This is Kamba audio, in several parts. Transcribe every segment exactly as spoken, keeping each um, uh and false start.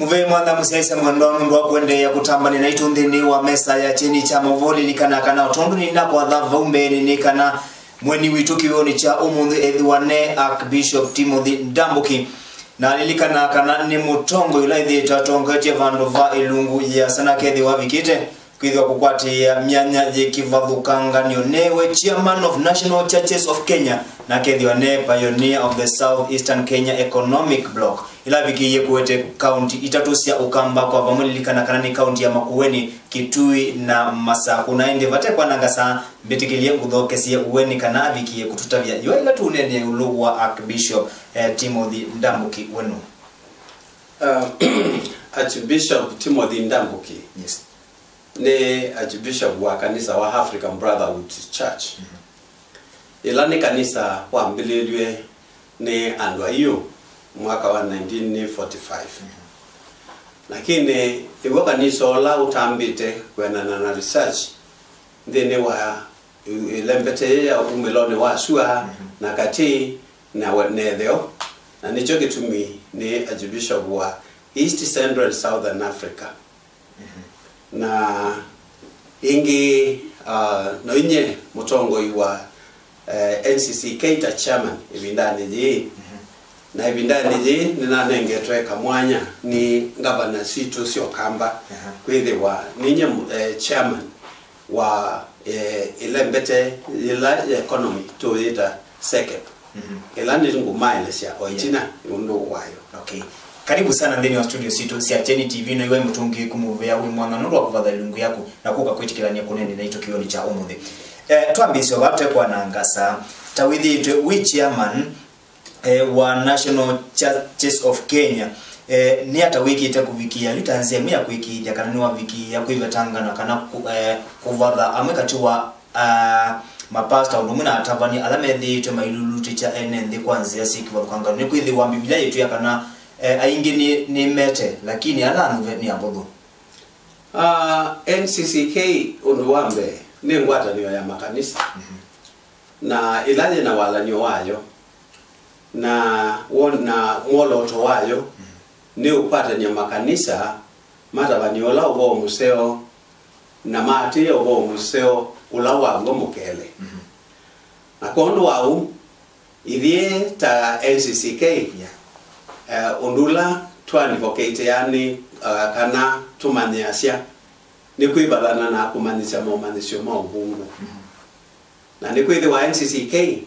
Mũvea mwanya mũsyaĩĩsya mwendwa nũndũ wa kũendeea kũtambany'a naitũ nthĩnĩ wa mesa ya kyeni kya maũvoo. Lilikana kana o tondũ nĩnakwatha vau mbeenĩ nĩ kana mũeni witũ kĩw'ũnĩ kya ũmũnthĩ ethĩwa ne Archbishop Timothy Ndambũki. Na lilikana kana nĩ mũtongoi ũla ĩthĩĩtwe atongoetye vandũ va ĩlungu yĩasa na akethĩwa avikĩte kwĩthĩwa kũkwatĩĩa myanya yĩ kĩvathũkanganyo. Newe Chairman of National Churches of Kenya, na akethĩwa ne Pioneer of the South Eastern Kenya Economic Bloc, ĩla avikĩie kũete kaunti itatũ sya Ũkamba kwa vamwe. Lilikana kana nĩ kaunti ya Makueni, Kitui na Masaku. Na ĩndĩ vate kwananga saa, mbĩtĩkĩlye ngũthokesye ũeni kana avikĩie kũtũtavya yũa ĩla tũũneenea ĩũlũ wa Archbishop, eh, Timothy Ndambũki wenu. Uh, Archbishop Timothy Ndambũki Yes. nĩ Archbishop wa kanisa wa African Brotherhood Church. Ĩla nĩ kanisa wambĩlĩlw'e nĩ andũ aiũ mwaka wa nineteen forty-five. Lakini ĩw'o kanisa ũla ũtambĩte kwendana na research nthĩnĩ wa ĩlembete yĩ ya umĩlonĩ wa sua na katĩ na we- na ĩtheo, na nĩkyo kĩtumi nĩ Archbishop wa East Central and Southern Africa. Na ĩngĩ, uh, no inye mũtongoi wa, eh, N C C K ta chairman ĩvindanĩ yĩĩ. Na ĩvindanĩ yĩĩ nĩnanengetwe kamwanya nĩ ngavana sitũ sya Ũkamba kwĩthĩwa ninye, eh, chairman wa, eh, ĩlembete yĩla ya economy tũyĩta SECEP. Ĩla nĩ ngũmaelesya o ĩtina ũndũ wayo. Okay. Karibu sana nthĩnĩ wa studio sitũ sya Kyeni T V. No iwe mũtũngĩĩku mũvea wĩ mwanya nũndũ wa kũvatha ĩlungu yaku na kũka kwĩtĩkĩlany'a kũnene naitũ kĩw'ũnĩ kya ũmũnthĩ. Eh, twambĩĩsya vaa tũtekwananga saa, ta wĩthĩĩtwe wĩ chairman, eh, wa National Churches of Kenya. Eh, nĩ ata wĩkĩte kũvikĩĩa yu ta nzĩa ĩmwe ya kwĩkĩĩthya kana nĩwavikĩĩa kwĩvetangana kana kũ- eh, kũvatha amwe katĩ wa, ah, mapasta ũndũ ũmwe na atavany'a ala methĩĩtwe mailulutĩkya ene nthĩ kwa nzĩa syĩ kĩvathũkangano? Nĩkwĩthĩwa Mbivilia yĩtwĩa kana, eh, aingĩ nĩ, nĩ mete, lakini ala anuve nĩ avũthũ. Ah, N C C K ũndũ wa mbee nĩ ngwatanĩo ya makanisa. Na ĩla yĩ na walan'yo wayo na won- na mwolooto wayo nĩ ũkwatany'a makanisa matavany'e ũla ũvoo mũseo na maatĩĩe ũvoo mũseo ũla waw'o mũkele. Na kwondũ wa ũu, ithyĩ ta N C C K, eh, ũndũ ũla tũadvocateaa nĩ, eh, kana tũmanyĩasya nĩ kwĩvathana na kũmanyĩsya momanyĩsyo ma ũvũngũ. Na nĩkwĩthĩwa N C C K,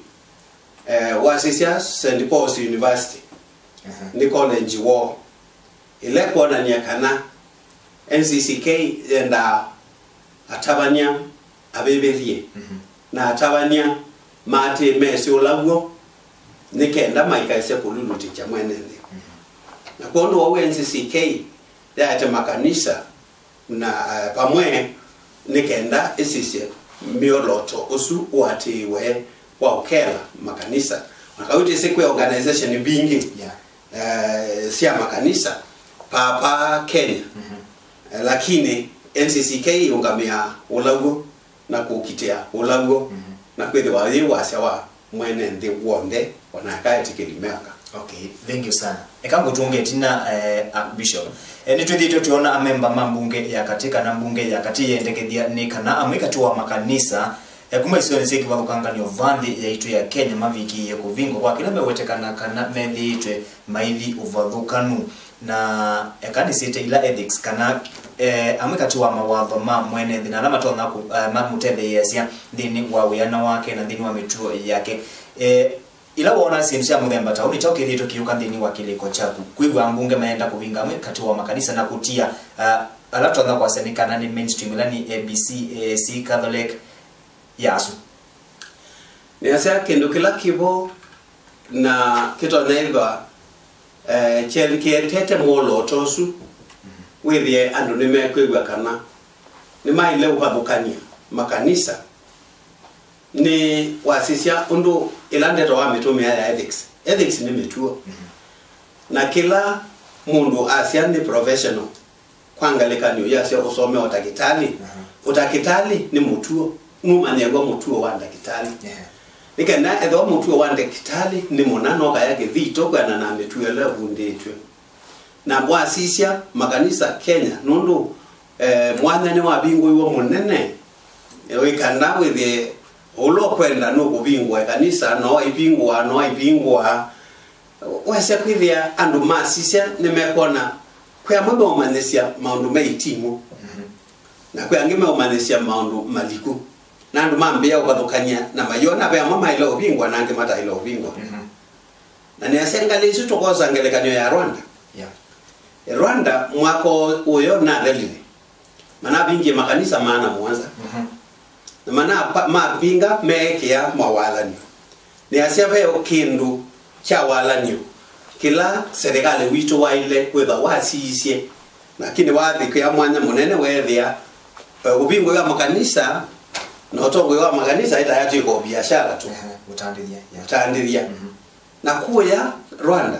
eh, wasisya Saint Paul's University nĩ college woo. Ĩla ĩkwonany'a kana N C C K yendaa atavany'a avĩvĩthye na atavany'a maatĩĩe mesĩ ũla w'o nĩ kenda maikaĩsya kũlulutĩkya mwene nthĩ. Na kwondũ wa ũu N C C K yaete makanisa na, eh, vamwe nĩ kenda ĩsisye mĩolooto ũsu ũatĩĩwe wa ũkela makanisa. Na kau twĩsĩ kwĩ organization mbingĩ, yeah, eh, sya makanisa papa Kenya. Eh, lakini N C C K yĩũngamĩaa ũla w'o na kũkitĩa ũla w'o na kwĩthĩwa yĩ wasya wa mwene nthĩ w'onthe, o na aka etĩkĩli meoka. Okay, thank you sana. Eka ngũtũnge ĩtina, eh, Archbishop. Eh, nĩtwĩthĩĩtwe twĩona amemba ma mbunge ya katĩ kana mbunge ya katĩ yendekethya nĩ kana amwe katĩ wa makanisa, eh, kuma isionĩ syĩ kĩvathũkanganyo va nthĩ yaitũ ya Kenya mavikĩĩe kũvingwa kwa kĩla mewetekana kana methĩĩtwe maithi ũvathũkanu. Na eka nĩsĩte ila ethics kana, eh, amwe katĩ wa mawatho ma mwene nthĩ na ala matonya kũ- eh, mamũtetheeasya nthĩnĩ wa wĩana wake na nthĩnĩ wa mĩtuo yake. Eh, ila woona syĩndũ sya mũthemba ta ũũ, nĩ kyaũ kĩthĩĩtwe kĩyũka nthĩnĩ wa kĩlĩko kyaku? Kwĩw'a ambunge mayenda kũvinga amwe katĩ wa makanisa na kũtia, ah, ala tũtonya kwasya nĩ kana nĩ mainstream, ila nĩ A B C, A A C, Catholic, ya asu. Nĩasya kĩndũ kĩla kĩvo na kĩtonya ĩthwa, eh, kyel- kĩetete mwolooto ũsu, wĩthĩe andũ nĩmekwĩw'a kana nĩmaĩle ũvathũkany'a makanisa. Nĩ wasisya ũndũ ĩla ndeto wamĩtũmĩa ya ethics. Ethics nĩ mĩtuo. Na kĩla mũndũ asya nĩ professional, kwa ngalĩkanyo yasya ũsome ũtakĩtalĩ, ũtakĩtalĩ nĩ mũtuo, nũmanyĩaw'a mũtuo wa ndakĩtalĩ. Nĩ kenda ethĩwa mũtuo wa ndakĩtalĩ nĩ mũna, no kaya kĩthito kwĩanana na mĩtuo ĩla ĩvundĩtw'e. Na wasisya makanisa Kenya, nũndũ, eh, mwanya nĩwavingũiwe mũnene, eh, wĩkana wĩthĩe ũla ũkwenda nũkũvingũa ĩkanisa, no aivingũa, no aivingũa. Wasya kwĩthĩa andũ masisya nĩmekwona kwĩ amwe meũmanyĩsya maũndũ me itimu, na kwĩ angĩ meũmanyĩsya maũndũ maliku. Na andũ mambĩĩa ũvathũkany'a na mayona ve amwe maĩle ũvingwa na angĩ mataĩle ũvingwa. Na nĩasya ngalĩ ĩsu tũkosa ngelekany'o ya Rwanda. Yeah. Rwanda mwaka ũyo nathelile, manavingie makanisa maana mũonza. Na mana-, mavinga meekĩa mawalan'yo. Nĩasya ve kĩndũ kya walan'yo kĩla serikali witũ waĩle kwĩthwa wasiisye, lakini wathĩkĩa mwanya mũnene weethĩa, eh, ũvingũi wa makanisa na ũtongoi wa makanisa ĩtayatw'ĩka o biashara tu. Ehe, ũtandĩthya, yeah. Ũtandĩthya. Na kũya Rwanda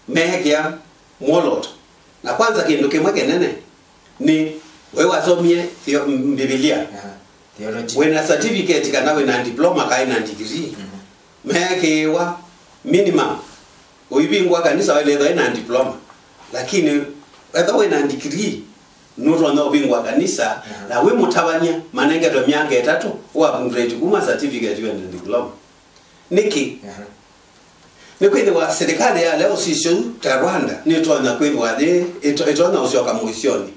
meekĩa mwoloto. Na kwanza kĩndũ kĩmwe kĩnene nĩ we wasomie theo-, Mbivilia. Aha. Theology. Wĩna certificate kana wĩna diploma kana wĩna degree. Meekĩĩwa minimum ũivingũa kanisa waĩle ĩthwa ĩna diploma. Lakini ethwa wĩna degree, nũtonya ũvingũa kanisa, na wĩ mũtavany'a, manengetwe myaka ĩtatũ, ũupgrade kuma certificate wende diploma. Nĩkĩ? Aha. Nĩkwĩthĩwa silikalĩ ya leo sisyo ta Rwanda nĩtonya kwĩthĩwa yĩ ĩto-, ĩtonya ũsyoka mũisyonĩ.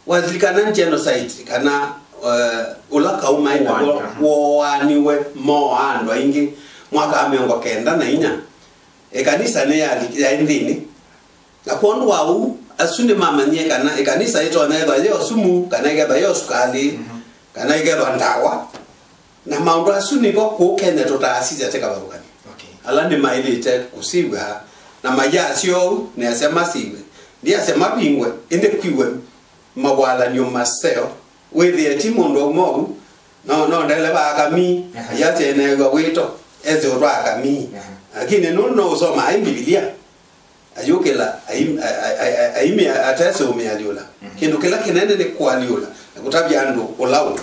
Walilikana genocide kana, eh, ũla kaũ maĩ naw'o, woaniwe, moa andũ aingĩ mwaka wa mĩongo kenda na inya. Ĩkanisa nĩ yali-, yaĩ nthĩnĩ. Na kwondũ wa ũu, asu nĩmamanyie kana ĩkanisa ĩtonya ĩthwa yĩ o sumu, kana ĩkethwa yĩ o sukalĩ, kana ĩkethwa ndawa. Na maũndũ asu nĩvo kũũ Kenya tũtaasisya tĩ kavathũkany'o. Okay. Ala nĩmaĩlĩte kũsiw'a, na mayasya ũu, nĩasya masiw'e. Ndiasya mavingwe, ĩndĩ kwiwe mawalan'yo maseo. Wĩthĩe ti mũndũ auma ũu, no, no ndeleva akamii, ayasya eneew'a wĩto, ese ũtwa akamii. Lakini nũndũ no ũsoma ai Mbivilia. Ayũkĩla, aim-, a-, a-, a-, a-, aimya atesĩ ũmĩalyũla. Kĩndũ kĩla kĩnene nĩ kũalyũla na kũtavya andũ ũla ũw'o.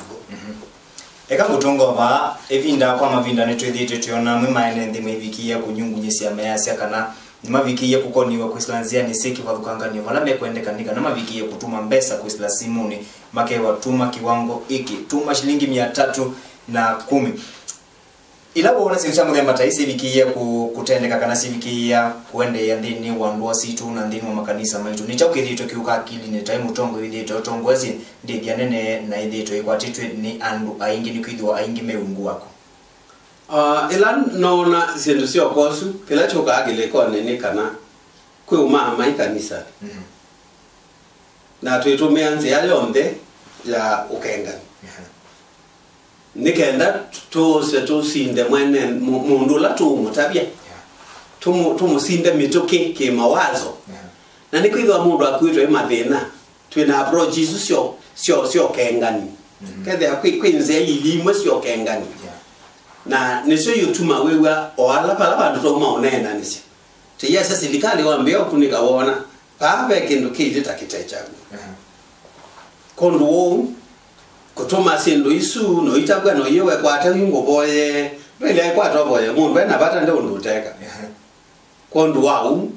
Eka kũtũnga vaa, ĩvinda kwa mavinda nĩtwĩthĩĩtwe twĩona amwe ma ene nthĩ maivikĩĩa kũnyungunyĩsya, measya kana nĩmavikĩĩe kũkoniwa kwĩsĩla nzĩanĩ syĩ kĩvathũkanganyo, vala mekwendeka nĩ kana mavikĩĩe kũtũma mbesa kwĩsĩla simũnĩ, makewa tũma kĩwango ĩkĩ, tũma shilingi mia tatu na kũmi. Ĩla woona syĩndũ sya mũthemba ta ii syĩvikĩĩa kũ-, kũtendeka kana syĩvikĩĩa kũendeea nthĩnĩ wa ndũa sitũ na nthĩnĩ wa makanisa maitũ, nĩ kyaũ kĩthĩĩtwe kĩũka akilinĩ ta wĩ mũtongoi wĩthĩĩtwe ũtongoesye ndĩthya nene na ĩthĩĩtwe ĩkwatĩtw'e nĩ andũ aingĩ, nĩkwĩthĩwa aingĩ me ungu waku? Ah, ĩla noona syĩndũ syoka ũsu, kĩla kyũkaa kĩlĩkonĩ nĩ kana kwĩ ũmaamai kanisanĩ. Na twĩtũmĩa nzĩa yonthe ya ũkengani. Nĩ kenda tũse tũsinde mwene mũ-, mũndũ ũla tũũmũtavya. Tũmũ-, tũmũsinde mĩtũkĩ kĩmawazo. Na nĩkwĩthĩwa mũndũ akuĩtwe nĩ mathĩna, twĩ na approach isu syo, syo, syo ũkengani. Kethĩa kwĩ, kwĩ nzĩa ili imwe sya ũkengani. Na nĩsyo iũtuma wĩw'a o ala vala vandũ twauma ũneenanĩsya. Tĩyasya silikalĩ wambĩa ũkunĩka wona, vaa ve kĩndũ kĩilyĩ ta kĩte kyaku. Kwondũ ũu, kũtũma syĩndũ isu, no itavw'a, no iye wekwata yu ngũvoye, ndwaĩle kwata ũvoye mũndũ ena vata nde ũndũ ũteka. Kwondũ wa ũu,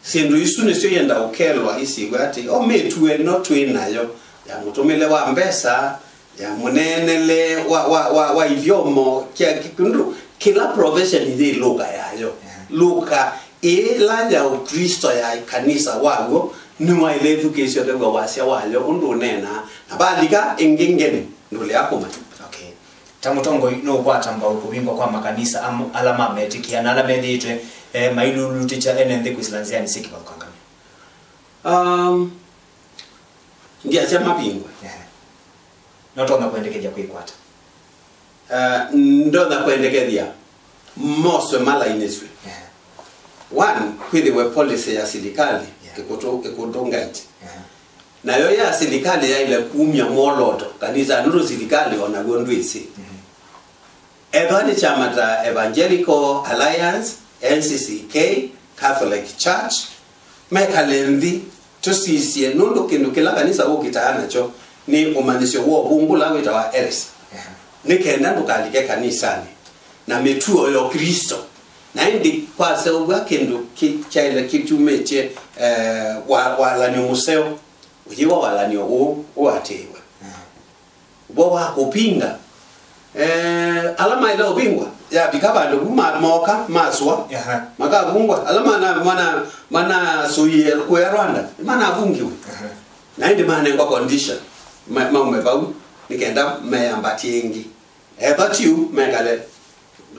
syĩndũ isu nĩsyo ienda ũkelwa isiw'e atĩ, o mĩtuo ĩno twĩ nayo ya mũtũmĩle wa mbesa, ya mũneenele wa, wa, wa, wa ithyomo, kya, kĩndũ, kĩla profession yĩ lũka yayo. Lũka ĩla ya Ũkristo ya kanisa waw'o, nĩwaĩle ĩthukĩĩsya ũthew'a wasya wayo ũndũ ũneenaa, na valika ĩngĩ ngeni, ndũlea kũmanya. Okay. Ta mũtongoi, nũũkwata mbau kũvingwa kwa makanisa am-, ala mametĩkĩa na ala methĩĩtwe, eh, mailulutĩkya ene nthĩ kwĩsĩla nzĩanĩ syĩ kĩvathũkanganyo? Um, ndiasya mavingwe. Ehe. No tonya kwendekethya kwĩkwata? Uh, ndonya kwendekethya moswe malainĩsw'e. Ehe. One, kwĩthĩwe policy ya silikalĩ, yeah, ĩkũtũ-, ĩkũtũ guide. Ehe. Nayo ya silikalĩ yaĩle kumya mwolooto kanisa, nũndũ silikalĩ o naw'o ndwĩsĩ. Ethĩwa nĩ kyama ta Evangelical Alliance, N C C K, Catholic Church, mekale nthĩ tũsisye, nũndũ kĩndũ kĩla kanisa wũkĩtaa nakyo nĩ ũmanyĩsyo wa ũvũngũ ũla wĩtawa heresy. Nĩ kenda ndũkalike kanisanĩ na mĩtuo ya Ũklĩsto. Na ĩndĩ kwaseũvw'a kĩndũ kĩ-, kyaĩle kĩtumĩtye Eh, wa- walan'yo mũseo, ũyĩwa walan'yo ũũ ũatĩĩwe. Vo wa kũpinga, eh, ala maĩle ũvingwa, yavika vandũ vu ma- moka masũa, Aha. makavungwa. Ala mana- mana- manasũie kũya Rwanda, nĩmanavungiwe. Aha. Na ĩndĩ manengwa condition, ma- maume vau, nĩ kenda meyambatie ĩngĩ. Ethwa ti ũu, mekale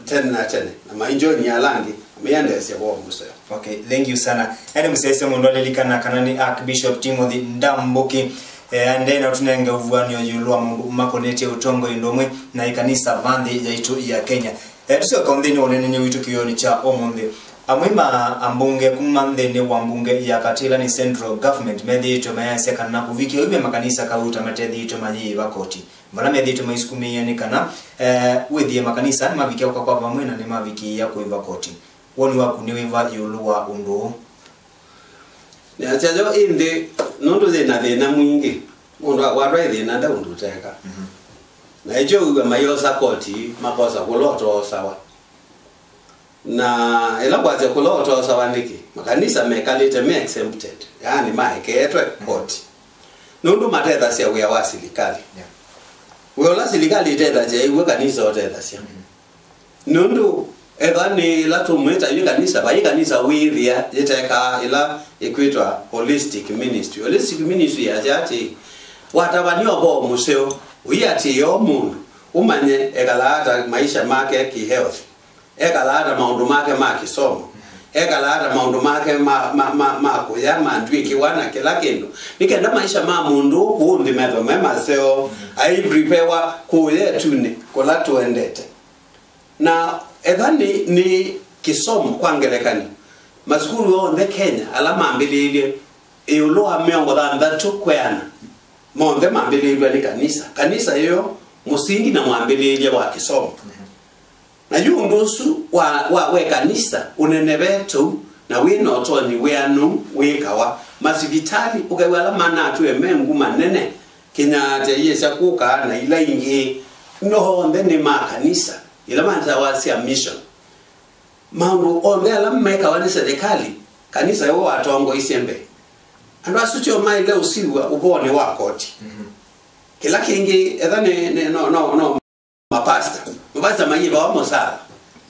tene na tene, na mainjoini ala angĩ, na maiendeesya woo mũseo. Okay, thank you sana. Ene mũsyaĩĩsya mũndũ alilikana kana nĩ Archbishop Timothy Ndambuki, eh, aendee na ũtũnenge ũvuanĩo ĩũlũ wa maũndũ makonetye ũtongoi ũndũ ũmwe na ĩkanisa va nthĩ yaitũ ya Kenya. Eh, tũsyoka nthĩnĩ wa ũneenany'a witũ kĩwĩonĩ kya ũmũnthĩ. Amwe ma ambunge kuma nthĩnĩ wa mbunge ya katĩ ĩla nĩ central government methĩĩtwe mayasya kana kũvikĩa ũimya makanisa kauta matethĩĩtwe mayĩĩva koti. Vala methĩĩtwe maisukumĩĩa nĩ kana, eh, wĩthĩe makanisa nĩmavikĩa ũka kwa vamwe na nĩmavikĩĩa kũĩva koti. Woni waku nĩ wĩva ĩũlũ wa ũndũ ũũ? Nĩasya yo ĩndĩ, nũndũ yĩ na thĩna mwingĩ, mũndũ akwatwa ĩ thĩna ndaũndũ ũteka. Mhm. Na ĩkyo wĩw'a mayosa koti, makosa kũla ũtoosawa. Na ĩla kwasya kũla ũtoosawa nĩkĩ, makanisa mekalĩte me exempted, yaani maeketwe koti, nũndũ matethasya wĩa wa silikalĩ. Yeah. Wĩa ũla silikalĩ ĩtethasya, ĩw'o kanisa ũtethasya. Mm. Nũndũ ethwa nĩ ĩla tũmwĩta yu kanisa, vai kanisa wĩthĩa yĩtekaa ĩla ĩkwĩtwa holistic ministry. Holistic ministry yasya atĩ, watavany'a ũvoo mũseo, ũiatĩĩa o mũndũ, ũmanye ekalaa ata maisha make kĩ-health. Ekalaa ata maũndũ make ma kĩsomo? Ekalaa ata maũndũ make ma, ma, ma, ma kũya, ma ndw'ĩkĩwa na kĩla kĩndũ? Nĩ kenda maisha ma mũndũ ũũ kũũ nthĩ methwe me maseo, aipripewa kũya ĩtunĩ kũla tũendete. Na etha nĩ, nĩ kĩsomo, kwa ngelekany'o, masukulu onthe Kenya ala mambĩlĩĩlye ĩũlũ wa mĩongo thanthatũ kweana, monthe mambĩlĩĩlw'a nĩ kanisa. Kanisa ĩyo mũsingi na mwambĩlĩĩlya wa kĩsomo. Na yu ũndũ ũsu wa, wa, we kanisa ũneneve tũu na wĩ na ũtonyi wĩanu wĩkawa. Masivitalĩ, ũkew'a ala manatwĩe me nguma nene, Kenyatta ĩyĩsya kũka na ila ingĩ, onthe nĩ ma kanisa, ila matawa sya mission. Maũndũ onthe ala mekawa nĩ serikali, kanisa ĩwe watongoisye mbee. Andũ asu tyo maĩle ũsiw'a ũvoonĩ wa koti. Mhm. Kĩla kĩngĩ, etha nĩ, nĩ, no, no, no mapasta. Mapasta mayĩvawa mũsala.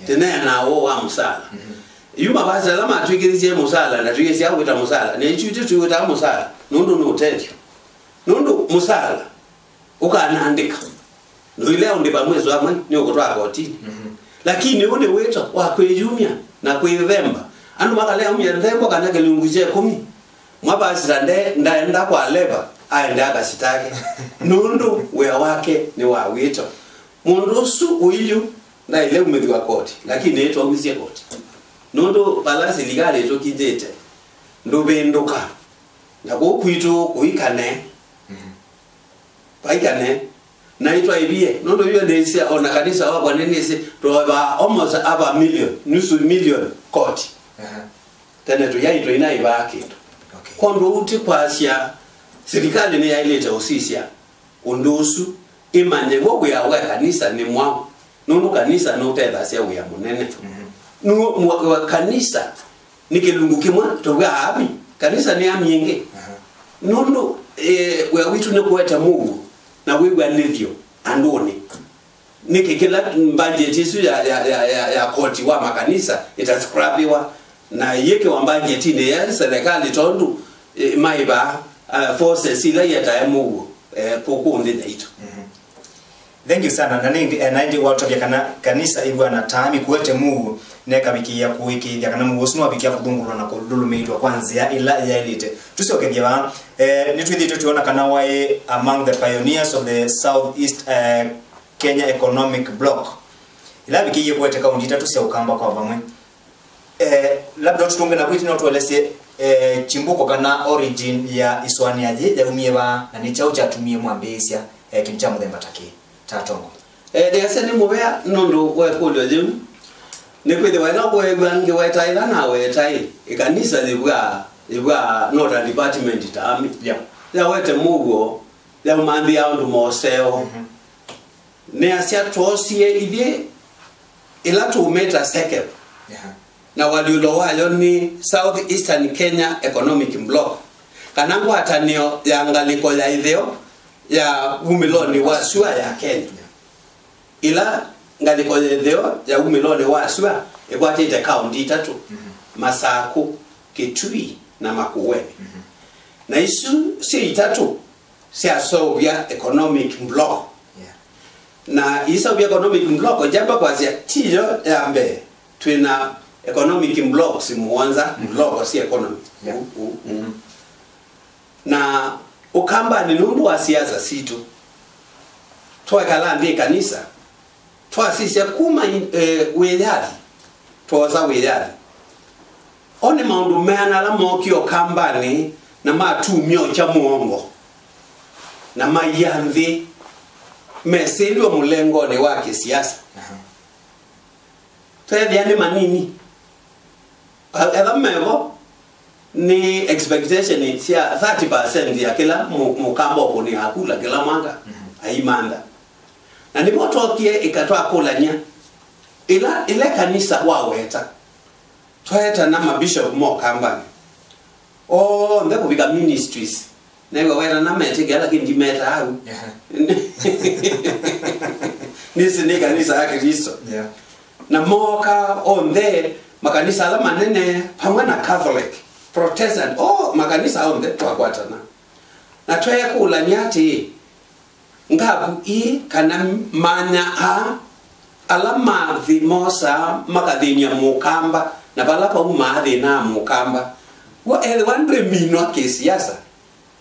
Yeah. Tĩneanaa ũũ wa mũsala. Mhm. Yu mapasta ala matw'ĩkĩthisye mũsala, na twĩsya wĩta mũsala, na itũ itũ twĩwĩtaa mũsala, nũndũ nĩ ũtethyo. Nũndũ mũsala ũkanandĩka. Noilea ũndĩva mwĩsũ amwe nĩ ũkũtwaa kotinĩ. Mhm. Lakini ũũ nĩ wĩto wa kwĩyumya na kwĩthemba. Andũ makalea umya nthembo kana kĩlungu kya ĩkũmi. Mwa pasita nde-, ndaenda kwa leva, aende akasitake. Nũndũ wĩa wake nĩ wa wĩto. Mũndũ ũsu ũiyu ndaĩle umĩthw'a koti, lakini nĩtwaumisye koti. Nũndũ vala silikalĩ ĩtũkinyĩte, ndũvĩndũka. Na kũu kwitũ kũikane. Mhm. Vaikane, na itwaivie, nũndũ yu nĩsĩ, o na kanisa wakwa nĩnĩsĩ, twavaa almost half a million, nusu million koti. Aha. Tene tũyaĩ tũinaĩvaa kĩndũ. Okay. Kwondũ ũu ti kwasya, silikalĩ nĩyaĩlĩte ũsisya ũndũ ũsu, ĩmanye w'o wĩa wa kanisa nĩ mwaũ, nũndũ kanisa nũtethasya wĩa mũnene. Mhm. Nũ-, mwa-, wa kanisa nĩ kĩlungu kĩmwe, tũw'aa ami, kanisa nĩ ami ĩngĩ. Aha. Nũndũ, eh, wĩa witũ nĩ kũete mũuo na wĩw'anĩthyo andũnĩ. Nĩkĩ kĩla mbanjeti ĩsu ya, ya, ya, ya, ya koti wa makanisa ĩtascrapiwa na ĩyĩkĩwa mbanjetinĩ ya serikali, tondũ, eh, maĩvaa, eh, forces ila ietae mũuo, eh, kũkũ nthĩ yaitũ? Mhm. Thank you sana. Na nĩngĩ, eh, na ĩndĩ watavya kana kanisa ĩvw'ana ta ami kũete mũuo, na ĩkavikĩĩa kũĩkĩĩthya kana mũuo ũsu nĩwavikĩa kũthũngũlwa na kũlũlũmĩĩlwa kwa nzĩa ĩla yaĩlĩte. Tũsyokethye vaa, eh, nĩtwĩthĩĩtwe twĩona kana waĩ among the pioneers of the South East, eh, Kenya Economic Bloc, ĩla yavikĩie kũete kaunti itatũ sya Ũkamba kwa vamwe. Eh, labda ũtũtũnge na kwĩtĩ no tũelesye, eh, chimbuko kana origin ya ĩsũanĩa yĩ yaumie vaa, na nĩ kyaũ kyatumie mwambĩĩsya, eh, kĩndũ kya mũthemba ta kĩĩ, ta atongo? Eh, nĩasya nĩ mũvea nũndũ wa ĩkũlyo yĩu. Nĩkwĩthĩwa ĩla kũew'a ngĩweta ĩla naweta ĩ, ĩkanisa yĩvw'a, yĩvw'a Northern Department ta ami. Yeah. Yawete mũuo, yaumanthĩa andũ moseo. Mhm. Nĩasya twoosie ithyĩ ĩla tũũmĩta SEKEB. Yeah. na ũalyũlo wayo nĩ South Eastern Kenya Economic Bloc, kana ngwatanĩo ya ngalĩko ya ĩtheo ya wumĩlonĩ wa sua ya Kenya. Ĩla ngalĩko ya ĩtheo ya wumĩlonĩ wa sua ĩkwatĩte kaũnti itatũ, Masakũ, Kitui, na Makueni. Na isu syĩ itatũ syaseũvya economic bloc. Na iseũvya economic bloc, njamba kwasya tiyo ya mbee. Twĩ na economic blocks mũonza, block cia economy. Ũ- ũ- ũ. Na Ũkambanĩ, nũndũ wa siasa sitũ, twekala nthĩ kanisa, twasisya kuma i- eh, wĩyathi, twosa wĩyathi. O nĩ maũndũ meana ala mookie Ũkambanĩ na matumya ũkya mũongo na maia nthĩ mesĩlw'e mũlengonĩ wa kĩsiasa? Tweethĩa nĩ manini. Etha mevo nĩ expectation sya thirty percent ya kĩla mũ- mũkamba ũkũnĩaa kula kĩla mwaka aimantha. Na nĩvo twokie ĩka twakũlany'a ĩla ĩla kanisa waweta. Twaetana mabishop ma Ũkambanĩ onthe kũvika ministries. Naiwe wena na metĩkĩa, lakini ndimetaa au. Nĩsĩ nĩ kanisa ya Kristo. Na mooka onthe makanisa ala manene, vamwe na Catholic, Protestant, o makanisa onthe twakwatana. Na tweekũlany'a atĩĩ, ngavu ii kana manya aa ala mathi mosaa makathĩny'a mũkamba, na vala vaumaa thĩna wa mũkamba, w'o ethĩwa ndwĩminwa kĩsiasa,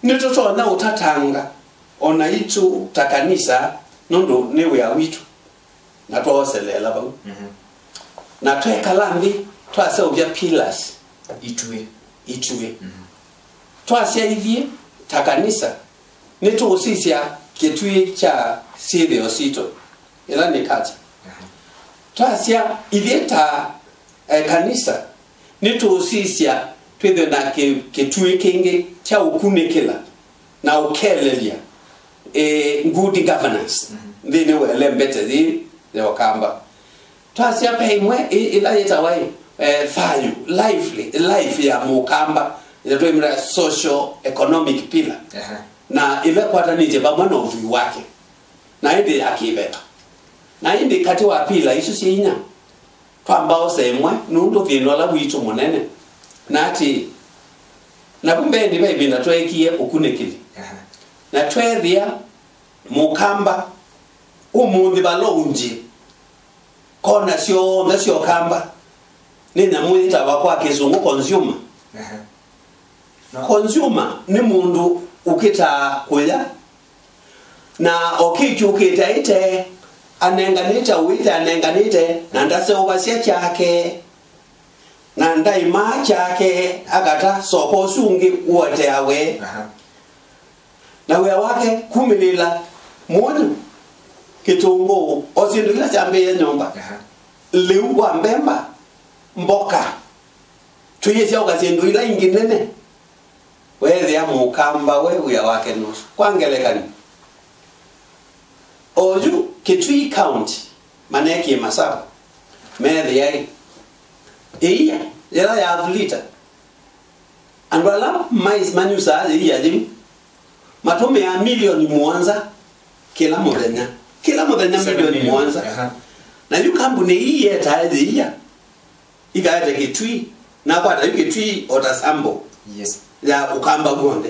nĩtũtonya ũtatanga o naitũ ta kanisa, nũndũ nĩ wĩa witũ. Na twaoseleela vau. Na twekala nthĩ, twaseũvya pillars. Ituĩ. Ituĩ. Twasya ithyĩ ta kanisa, nĩtũũsisya kĩtuĩ kya syĩthĩo sitũ, ĩla nĩ culture. Twasya ithyĩ ta eh, kanisa, nĩtũũsisya twĩthwe na kĩ- kĩtuĩ kĩngĩ kya ũkunĩkĩla na ũkelelya, eh, good governance nthĩnĩ wa ĩlembete yĩĩ ya Ũkamba. Twasya ve ĩmwe ĩ- ĩla yĩtawa ĩ, eh, thayũ, lively, life ya Mũkamba, ĩla twĩmĩta social economic pillar, na ĩla ĩkwatanĩtye vamwe na ũthwii wake, na ĩndĩ ya kĩveva. Na ĩndĩ katĩ wa pila isu syĩ inya, twamba ose ĩmwe, nũndũ thĩna ũla witũ mũnene na atĩĩ, navu mbeenĩ ve ĩvinda tweekie ũkunĩkĩli, na tweethĩa Mũkamba ũmũnthĩ vala ũngye, kona syonthe sya Ũkamba nĩ nyamũ yĩtawa kwa Kĩsũngũ consumer. Consumer nĩ mũndũ ũkĩtaa kũya, na o kĩkyũkĩte aĩte, anenganĩte ũĩte anenganĩte, na ndaseũvasya kyake, na ndaimaa kyake, akata soko ũsu ũngĩ ũeteawe. Na wĩa wake kumĩlĩĩla mũnyũ, kĩtũngũũ, o syĩndũ ila syambĩĩe nyũmba, lĩu wa mbemba, mboka, tũyĩsyaũka syĩndũ ila ingĩ nene. Weethĩa Mũkamba we wĩa wake nũsu. Kwa ngelekany'o, oyu Kitui County manekie masavu, meethĩa ĩ, ĩia yĩla ya athulita, andũ ala mais- manyusaa yĩia yĩu matũmĩaa milioni mũonza kĩla mũthenya. Kĩla mũthenya milioni mũonza. Na yu kambuni ii yetaa yĩia ikaete Kitui, nakwata yu Kitui o ta sample ya Ũkamba w'onthe.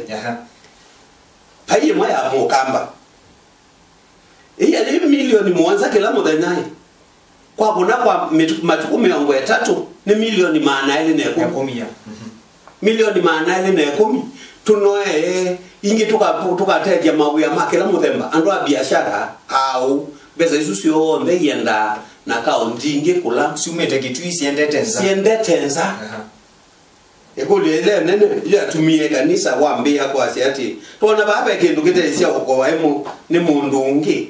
Vai ĩmwe ya Mũkamba. Ĩia yĩ milioni mũonza kĩla mũthenya ĩ, kwa kũna kwa mĩtu- matukũ mĩongo ĩtatũ nĩ milioni maana elĩ na ĩkũmi. Milioni maana elĩ na ĩkũmi tũnoee ingĩ tũka- tũkatethya mawĩa ma kĩla mũthemba, andũ a biashara, aũ, mbesa isu syonthe iendaa na kaũnti ingĩ kũla syumĩte Kitui siendete nza. Siendete nza. Ĩkũlyo ĩla ĩnene yu yatumie kanisa wambĩĩa kwasya atĩ, twona vaa ve kĩndũ kĩteĩsya ũkoa ĩmũ nĩ mũndũ ũngĩ,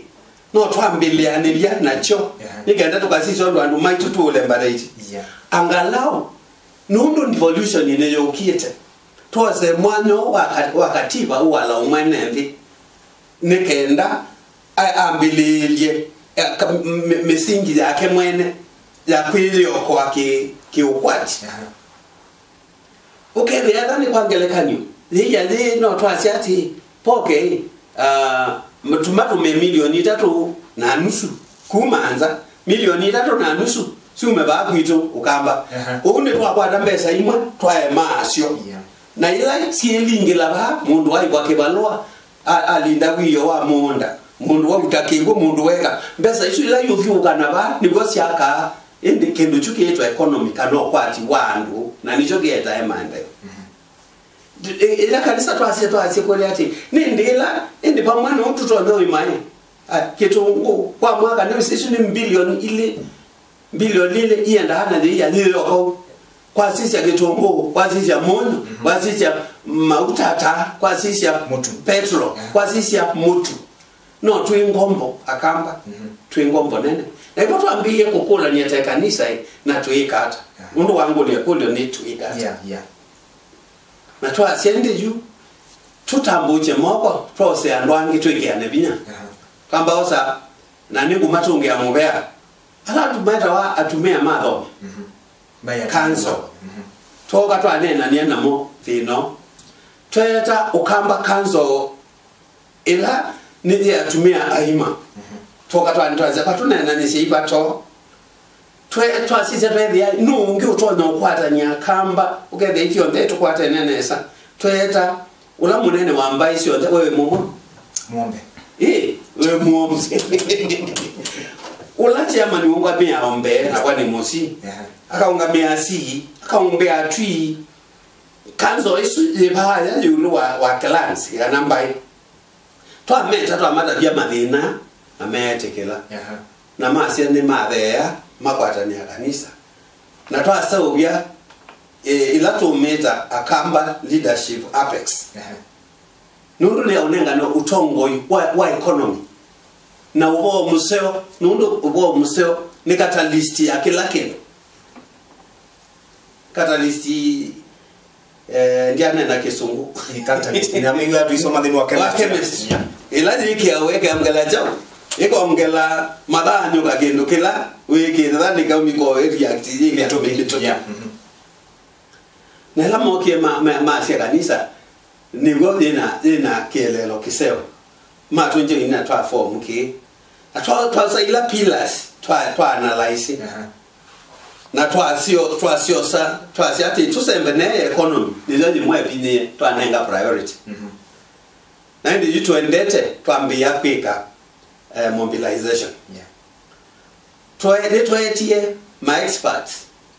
no twambĩlĩanĩlya nakyo nĩ kenda tũkasisya ũndũ andũ maitũ tũũlemba naiti. Angalau, nũndũ devolution nĩyũkĩte, twose mwanya ũũ wa ka- wa katiba ũala ũmwene nthĩ, nĩ kenda a- ambĩlĩĩlye, eh, ka- mĩ- mĩsingi yake mwene ya kwĩyĩokoa kĩ- kĩũkwati. Aha. Ũkethĩa ata nĩ kwa ngelekany'o, yĩia yĩĩ no twasya atĩ, poke, ah, tũmatũme milioni itatũ na nusu kuma nza, milioni itatũ na nusu syume vaa kwitũ Ũkamba. Aha. Ũu nĩtwakwata mbesa imwe twaemaa syo. Yeah. Na ila syĩlingĩla vaa, mũndũ waĩkwa kĩvalũa, a-, alinda wĩoo wa mũũnda, mũndũ wauta kĩw'ũ, mũndũ weka. Mbesa isu ila iũthyũũka na vaa, nĩw'o syakaa, ĩndĩ kĩndũ kyu kĩĩtwa economy, kana ũkwati wa andũ, na nĩkyo kĩetae maendeeo. Mhm. Ĩ-, ĩla kanisa twasye, twasye kwele atĩ, nĩ ndĩ ĩla, ĩndĩ vamwe no tũtonya ũimaĩ. A, kĩtũngũ, kwa mwaka nĩ, isu nĩ mbilioni ilĩ, mbilioni ilĩ iendaa na yĩia yĩyoko. Kwasisya kĩtũngũ, kwasisya mũnyũ, mhm, kwasisya mauta ata, kwasisya mũtu, petrol, yeah, kwasisya mũtu. No twĩ ngombo, Akamba, mhm, twĩ ngombo nene. Na ĩvo twambĩĩe kũkũlany'a ta kanisa ĩ, na twĩĩka ata? Yeah. Nũndũ wangũlya kũlyo nĩ twĩĩka ata? Yeah, yeah. Na twasya ĩndĩ yu, tũtambũkye moko, twose andũ angĩ twĩkĩane vinya. Aha. Kamba osa, na nĩngũmatũngĩa mũvea. Ala andũ metawa atumĩa ma thoma. Mhm. Council. Mhm. Twoka twaneenania namo thĩna ũũ. Tweeta Ũkamba Council ĩla nĩ yĩ atumĩa aima. Mhm. Twoka twanĩ twasya, "Vatũneenanĩsye ivato." Twe-, twasisya tweethĩa, nũũ ũngĩ ũtonya ũkwatany'a Akamba, ũkethĩa ithyonthe tũkwatene nesa. Tweeta ũla mũnene wa mbaĩ syonthe, we wĩ mũmo? Mũombe. Ĩ, wĩ mũombe. Ũla chairman ũũngamĩaa Ombe, nakwa nĩ Mũsi. Aha. Akaũngamĩa Asii, akaũngamĩa Atwii. Kanzo ĩsu yĩ vaya ĩũlũ wa, wa clans, kana mbaĩ. Twameta, twamatavya mathĩna, na meetĩkĩla. Aha. Na masya nĩmatheea, makwatanĩa kanisa. Na twaseũvya, e, ĩla tũmĩta Akamba Leadership Apex. Aha. Nũndũ nĩ aũnengane ũtongoi wa, wa economy. Na ũvoo mũseo, nũndũ ũvoo mũseo nĩ catalyst ya kĩla kĩndũ. Catalyst, eh, ndyanena Kĩsũngũ. Nĩ catalyst. Nĩnamĩw'a tũisoma nthĩnĩ wa wa chemistry. Chemistry. Yeah. Ĩla yĩkĩawa ĩkaongela kyaũ? Ĩkaongela mathaanyũka kĩndũ kĩla wĩkĩte, that nĩ chemical react, yĩ mĩtũkĩ. Yeah. Mhm. Na ĩla mookie ma, ma, masya kanisa, nĩw'o yĩna, yĩna kĩeleelo kĩseo. Matũngye ina twa form kĩĩ. Na twa, twasaila pillars, twa, twa analyze. Aha. Na twasyo, twasyosa, twasya atĩ tũsembe ne economy, nĩyo yĩmwe ĩvinyĩe, twanenga priority. Mhm. Na ĩndĩ yu twendete, twambĩĩa kwĩka, eh, mobilization. Yeah. Twe-, nĩtweetie ma experts,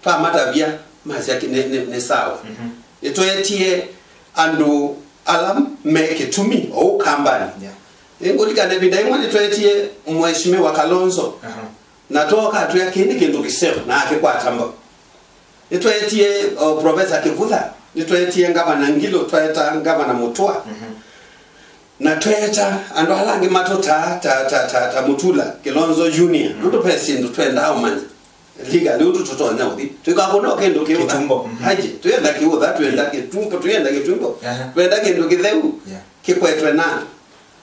twamatavya, masya kĩ-, nĩ, nĩ, nĩ sawa. Mhm. Nĩtweetie andũ ala me kĩtumi, o Ũkambanĩ. Yeah. Nĩngũlikana ĩvinda ĩmwe nĩtweetie Mheshimiwa Kalonzo. Aha. Na twooka twĩa kĩĩ nĩ kĩndũ kĩseo, na akĩkwata mbau. Nĩtweetie, o, Professor Kĩvutha, nĩtweetie Ngavana Ngilo, tweeta Ngavana Mũtũa. Mhm. Na tweeta andũ ala angĩ matũtaa, ta, ta, ta, ta Mutula, Kilonzo Junior. Mhm. Nũndũ ve syĩndũ twendaa ũmanya. Legally, ũndũ tũtonya ũthi. Tũikakũna o kĩndũ kĩũtha. Kĩtumbo, mhm. Aje, twenda kĩũtha, twenda kĩtumbo, twenda kĩtumbo. Aha. Twenda kĩndũ kĩtheu, yeah, kĩkwetwe na andũ.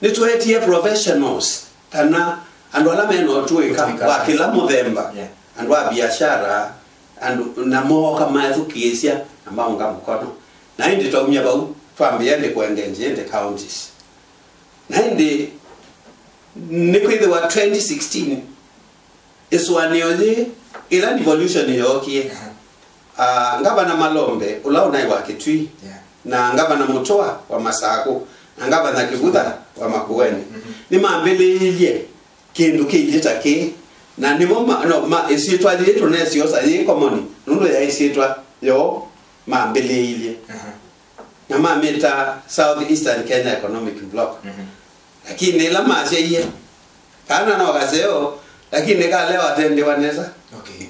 Nĩtweetie professionals, kana andũ ala mena ũtũĩka, ũtũĩka, wa kĩla mũthemba. Yeah. Andũ a biashara, andũ, na mooka methukĩĩsya, na maũnga mũkono. Na ĩndĩ twaumya vau, twambĩĩa ĩndĩ kũengenji ĩndĩ counties. Na ĩndĩ nĩkwĩthĩwa twenty sixteen, ĩsũanĩo yĩĩ, ĩla devolution yookie, aha, ah, Ngavana Malombe, ũla ũnaĩ wa Kitui, yeah, na Ngavana Mũtũa wa Masakũ, na Ngavana Kĩvutha wa Makueni, mhm, nĩmambĩlĩĩilye kĩndũ kĩilyĩ ta kĩĩ, na nĩmo ma, no, ma, ĩsyĩtwa yĩĩ tũnesyosa yĩ common, nũndũ yaĩ ĩsyĩtwa yoo mambĩlĩĩilye. Aha. Na mamĩta South Eastern Kenya Economic Bloc. Mhm. Lakini ĩla masyaie, kana no kaseo, lakini kaleo atendewa nesa. Okay.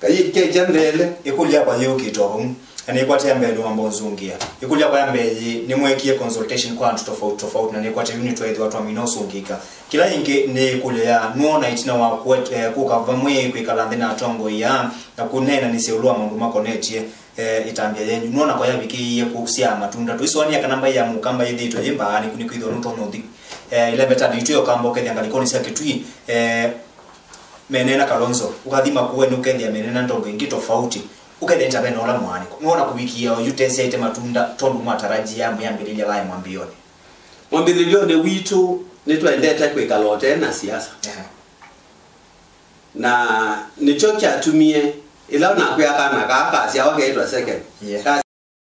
Kaĩ kekya nthele. Ĩkũlyo yakwa yĩũkĩte o vau, na nĩkwatĩa mbee nĩwamba ũnzũngĩa. Ĩkũlyo yakwa ya mbee yĩ, nĩmweekie consultation kwa andũ tofauti tofauti, na nĩkwatĩa yu nĩtweethĩwa twamina ũsũngĩka. Kĩla yĩngĩ nĩ ĩkũlyo ya, nũona ĩtina wa kũet-, eh, kũka vamwe kwĩkala nthĩ na atongoi aa, na kũneenanĩsya ĩũlũ wa maũndũ makonetye, eh, ĩtambya yenyu. Nũona ko yavikĩĩie kũsyaa matunda. Tũisũanĩa kana mbaĩ ya Mũkamba yĩthĩĩtwe yĩ mbaa, nĩku nĩkwĩthĩwa nũtonya ũthi, eh, ĩlembetanĩ yitũ ya Ũkamba ũkethĩa ngalĩkonĩ sya Kitui, eh, meneena Kalonzo. Ũkathi Makueni ũkethĩa meneena ndongo ingĩ tofauti. Ũkethĩa nĩ ta ve na ũla mwaanĩko. Nĩwona kũvikĩa oyu ũtesyaĩte matunda tondũ mwatarajia mwĩambĩlĩlya waĩ mwambĩĩonĩ? Mwambĩlĩlyonĩ witũ nĩtwendete kwĩkala ũtee na siasa. Ehe. Na nĩkyo kyatumie ĩla nakwĩa kana kaa kasyawa keĩtwa second. Yeah. Ka